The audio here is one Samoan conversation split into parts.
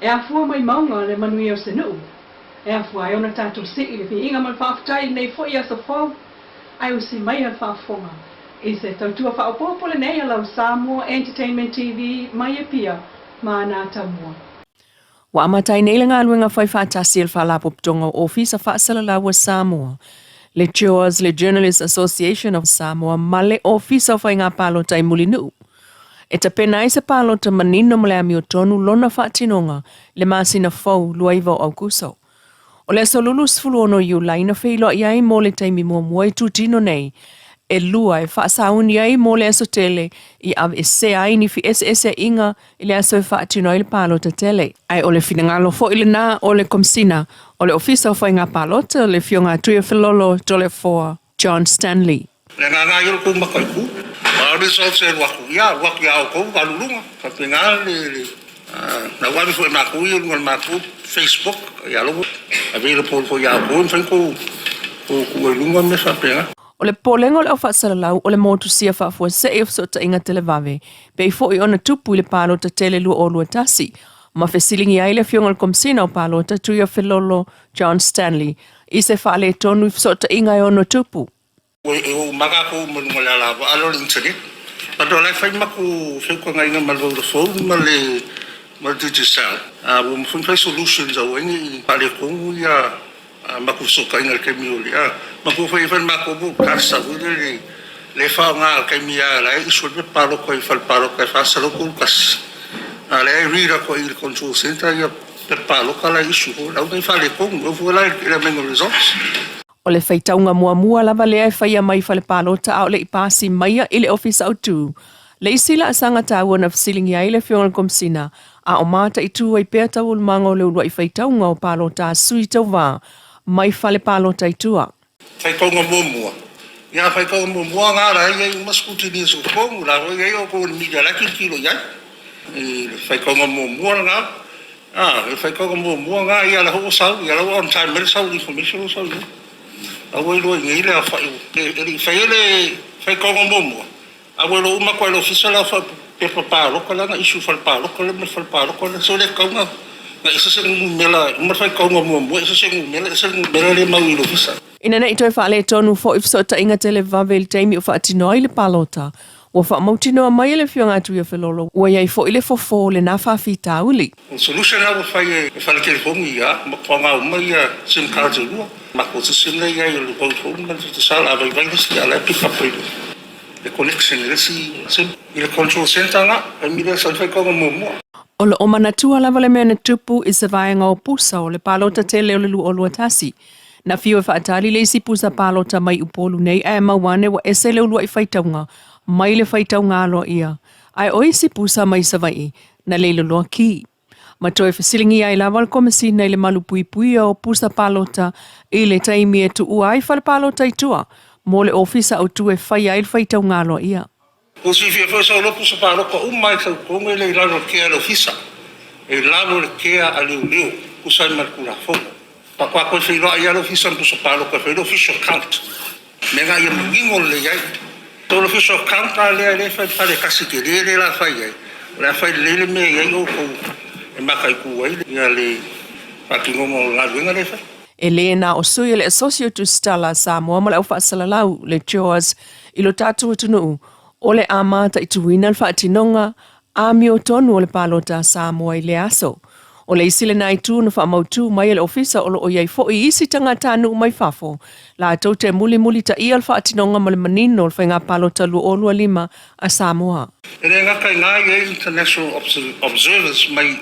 E afua mai mauga le manuia o se nuu, e afua ai ona tatou sii le viiga ma le faafetai i lenei foi aso fou, ae usi maia le faafofoga i se tautua faaopoopo lenei a lau Samoa Entertainment TV mai Apia ma ana atamua. Ua amata ai nei le galuega fai faatasi a le Faalapotopotoga o Ofisa Faasalalau a Samoa, le CHOAS, le Journalists Association of Samoa ma le Ofisa o Faiga Palota i Mulinuu. E tapena ai se palota manino ma le amiotonu lona faatinoga i le masina fou 29 o Aukuso. O le aso 26 Iulai na feiloai ai mo le taimi muamua itutino nei e lua e faasauni ai mo le aso tele i aveesea ai ni feeseeseaiga i le aso e faatino ai le palota tele. Ae o le finagalo foi lena o le Komesina o le Ofisa o Faiga Palota, le Afioga a Tuiafelolo Toleafoa John Stanley. Le agaga ia o le tou mataitu. A o results e alu atu, ia alu atu ia outou aluluga. Faapena le na ua ave foi e matou ia i luga o le matou Facebook, ia la ua available foi ia outou e mafai ona tou tuu ai i luga mea faapena. O le popolega o le au faasalalau o le motusia faafuasei o fesootaiga televave, pei foi ona tupu i le palota tele 2021, ma fesiligia ai le Afioga i le Komesina o Palota Tuiafelolo John Stanley i se faaletonu i fesootaiga e ono tupu. E ou maka kou ma luga o le alavaa lea o le internet. But o la e fai matou feutagaiga ma le Vodafone ma le ma le Digicel. Ua mafai ona fai solutions aua ai ne i faaletonu ia matou fesootaiga i le taimi o le a. Matou fai foi le matou broadcaster foi lele lea e faaaoga i le taimi lava la e issue ai le pepa palota i fale palota e 431. A o lea e read atu ai i le control centre ia pepa palota la e issue foi. Aua ne i faaletonu, aua foi la i le aumaiga o results. O le faitauga muamua lava lea e faia mai fale palota a o le i pasi maia i le Ofisa Autu. Le isi laasaga taua na fesiligia ai le Afioga i le Komesina, a o mataitu ai pea taualumaga o le uluai faitauga o palota a sui tauva mai fale palota i tua. Faitauga muamua, ia faitauga muamua na la e i ai uma scrutineers o totonu, la foi e i ai outou o le media la e tilotilo i ai i le faitauga muamua lena. A, o le faitauga muamua lena, ia la foi ua sau, ia la ua on time mai le sau o le information ua sau i ai. La ua iloa i inei le aofai o, e le i faia le faitauga muamua, a ua iloa uma atu lava e le ofisa le aofai o pepa palota la na issue i fale palota lea ma le fale palota lea. So e le tatau ona ese se numera, uma le faitauga muamua ese se numera, ese le numera lea e mau i le ofisa. Ina ne i toe faaletonu foi fesootaiga televave i le taimi o faatino ai le palota, Ua faamautinoa mai e le Afioga a Tuiafelolo ua i ai foi le fofo o lena faafitauli. O le solution la ua fai e fale telefoni ia ma faaaoga uma ia sim cards e lua. Matou system lea i ai o le Vodafone ma le Digicel a vaivai le isi a o la e pick up e le connection i le isi sim. I le control centre na, taimi lea sa fai tauga muamua. O lo o manatua lava le mea na tupu i se vaega o Pusa o le palota tele o le 2021. Na fiu e faatali le isi pusa palota mai Upolu nei ae mau ane ua ese le uluai faitauga mai le faitauga aloaia, ae o isi pusa mai Savaii na leiloloa ki. Ma toe fesiligia ai lava le Komesina i le malupuipuia o pusa palota i le taimi e tuua ai fale palota i tua mo le ofisa autu e faia ai le faitauga aloaia. Ua silafia foi sau loa pusa palota uma i tautoga e le i lalo o le kea a le ofisa, e i lalo o le kea a leoleo, tusa ai ma le Tulafono. Faatoa toe feiloai lava le ofisa ma pusa palota e fai le official count. Mea na ia manino lelei ai. So o le official count la lea lea e fai i le fale tasi tele lea la fai ai, o le a fai lelei le mea e i ai outou e mataitu ai le faatinoga o le galuega lea e fai. E le na o sui o le Asosi o Tusitala a Samoa ma le Au Faasalalau, le CHOAS, i lo tatou atunuu, o le a mataituina le faatinoga amiotonu o le palota a Samoa i lea aso. O le isi lena itu na faamautu mai e le Ofisa o lo o i ai foi isi tagatanuu mai fafo latou te mulimulitaia le faatinoga ma le manino o le Faiga Palota 2025 a Samoa. E le gata i na, e i ai international observers mai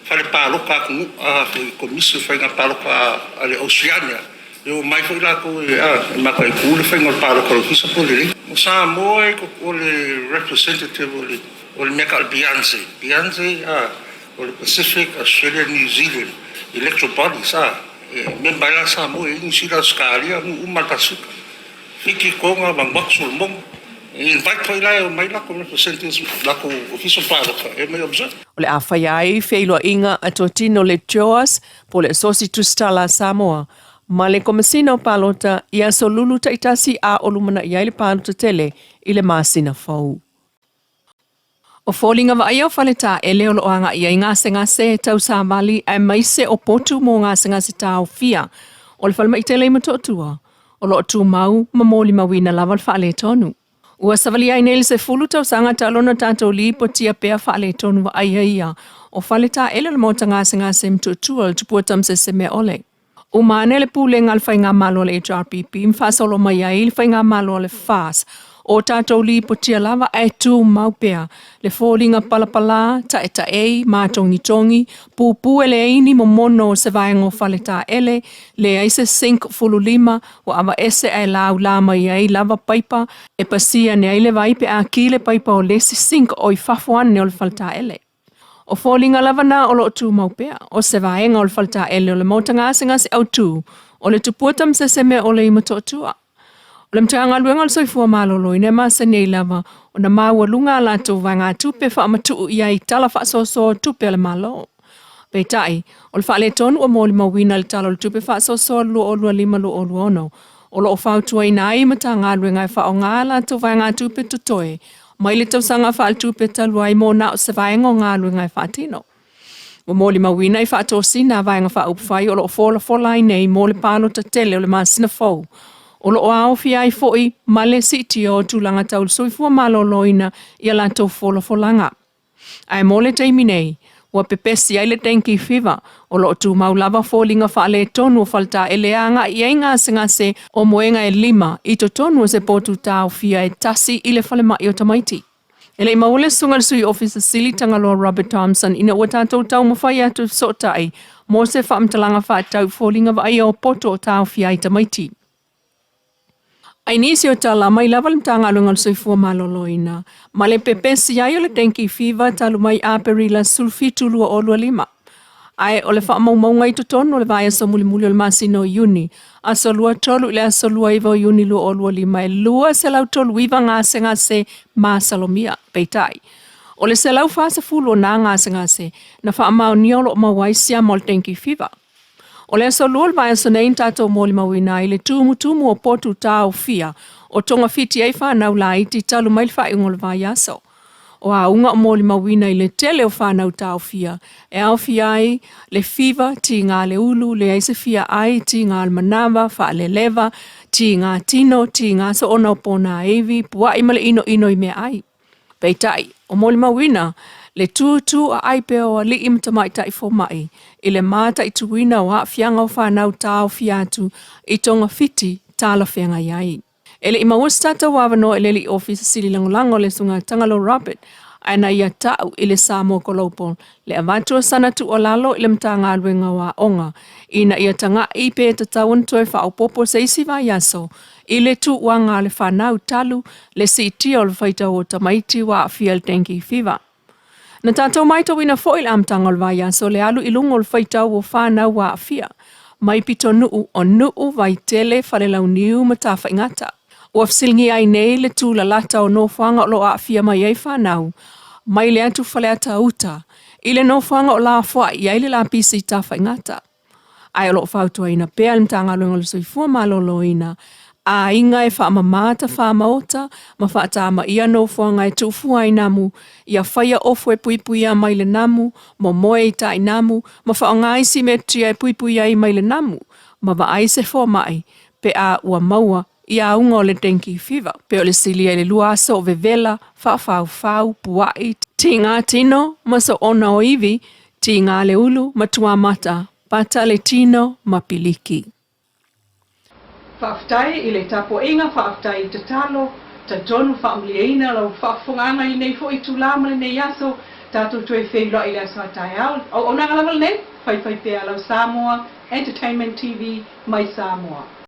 fale palota atunuu, a foi Komisi o Faiga Palota a le Oceania, e omai foi latou e mataitu le faiga o le palota a le Ofisa po o lelei. O Samoa e o le representative o le o le mea tau o le PIANZE, PIANZE a o le Pacific Australia New Zealand Electoral Bodies a, e member ai la Samoa, e i ai Niu Sila, Ausetalia, nuu uma lava o le Pasefika. Fiti, Tonga, Vanuatu, Solomona. E invite foi la e omai latou representatives latou ofisa palota e omai e observe. O le a faia ai feiloaiga a totino le CHOAS po o le Asosi Tusitala a Samoa ma le Komesina o Palota i aso lulu taitasi a o lumanai ai le palota tele i le masina fou. O foliga vaaia o faletaele o lo o agai ai gasegase tau savali aemaise o potu mo gasegase taofia o le falemai tele i Motootua, o lo o tumau ma molimauina lava le faaletonu. Ua savalia ai nei le 10 tausaga talu ona tatou lipotia pea faaletonu vaaia ia o faletaele o le maota gasegase i Motootua o le Tupua Tamasese-meaole. Uma ane le pulega a le Faigamalo a le HRPP ma faasolo mai ai le Faigamalo a le FAS, o tatou lipotia lava ae tumau pea le foliga palapala, taetaei, matogitogi, pupu e leai ni momono o se vaega o faletaele, leai se sink fululima ua avaese ae laula mai ai lava paipa e pasia ane ai le vai pe a ki le paipa o le isi sink o i fafo ane o le faletaele. O foliga lava na o lo o tumau pea, o se vaega o le faletaele o le maota gasegase autu o le Tupua Tamasese-meaole i Motootua. O le Matagaluega o le Soifua Maloloina e masani ai lava ona maualuga a latou vaegatupe faamatuu i ai i tala faasoasoa o tupe a le Malo. Peitai, o le faaletonu ua molimauina i le Tala o le Tupe Faasoasoa 2025/2026, o lo o fautuaina ai Matagaluega e faaaoga a latou vaegatupe totoe mai le tausaga faaletupe talu ai mo na o se vaega o galuega e faatino. Ua molimauina i faatosina a Vaega Faaupufai o lo o folafola ai nei mo le palota tele o le masina fou, o lo o aofia ai foi ma le siitia o tulaga tau le soifua maloloina i a latou folafolaga. Ae mo le taimi nei, ua pepesi ai le dengue fever, o lo o tumau lava foliga faaletonu o faletaele e agai i ai gasegase o moega e lima i totonu o se potu taofia e tasi i le falemai o tamaiti. E le i maua le susuga i le Sui Ofisa Sili Tagaloa Robert Thompson ina ua tatou taumafai atu e fesootai mo se faamatalaga faatatau i foliga vaaia o poto o taofia ai tamaiti. I nisi o tala mai lava le Matagaluega o le Soifua Maloloina ma le pepesi ai o le dengue fever talu mai Aperila 17, 2025. Ae o le faamaumauga i totonu o le vaiaso mulimuli o le masina o Iuni, aso 23 i le aso 29 o Iuni 2025, e 239 gasegase masalomia. Peitai, o le 140 o nā gasegase na faamaonia o lo o maua ai siama o le dengue fever. O le aso Lua o le vaiaso nei na tatou molimauina ai le tumutumu o potu taofia o togafiti ai fanau laiti talu mai le faaiuga o le vaiaso. O auga o molimauina i le tele o fanau taofia e aofia ai le fiva, tiga le ulu, leai se fia ai, tiga le manava, faaleleva, tiga tino, tiga soona o ponaivi, puai ma le inoino i meaai. Peitai, o molimauina le tūtū aai pea o alii ma tamaitai fomai i le mataituina o aafiaga o fanau taofia atu i togafiti talafeagai ai. E le i maua se tatou avanoa i le alii Ofisa Sili Lagolago le Susuga Tagaloa Robert ae na ia tau i le Samoa Global le avatu o sana tuualalo i le Matagaluega o Aoga ina ia tagai pe tatau ona toe faaopoopo se isi vaiaso i le tuuaga a le fanau talu le siitia o le faitau o tamaiti ua aafia i le dengue fever. Na tatou maitauina foi i le amataga o le vaiaso le alu i luga o le faitau o fanau ua aafia mai pitonuu o Nuu, Vaitele, Falelauniu ma Tafaigata. Ua fesiligia ai nei le tulalata o nofoaga o lo o aafia mai ai fanau mai le atu Faleata Uta i le nofoaga o lafoai i ai le lapisi i Tafaigata. Ae o lo o fautuaina pea e le Matagaluega o le Soifua Maloloina aiga e faamama tafamaota ma faatamaia nofoaga e tuufua ai namu, ia faia ofo e puipuia mai le namu, momoe i tainamu, ma faaaoga isi metotia e puipuia ai mai le namu, ma vaai se fomai pe a ua maua i auga o le dengue fever. Pe o le silia i le lua aso o vevela, faafaufau, puai, tiga tino ma soona o ivi, tiga le ulu ma tuamata, pata le tino ma piliki. Faafetai i le tapuaiga, faafetai i tatalo, talitonu faamalieina lau faafofogaaga i lenei foi itula ma lenei aso, tatou toe feiloai i le aso a taeao. Auaunaga lava lenei, faifai pea lau Samoa Entertainment TV mai Samoa.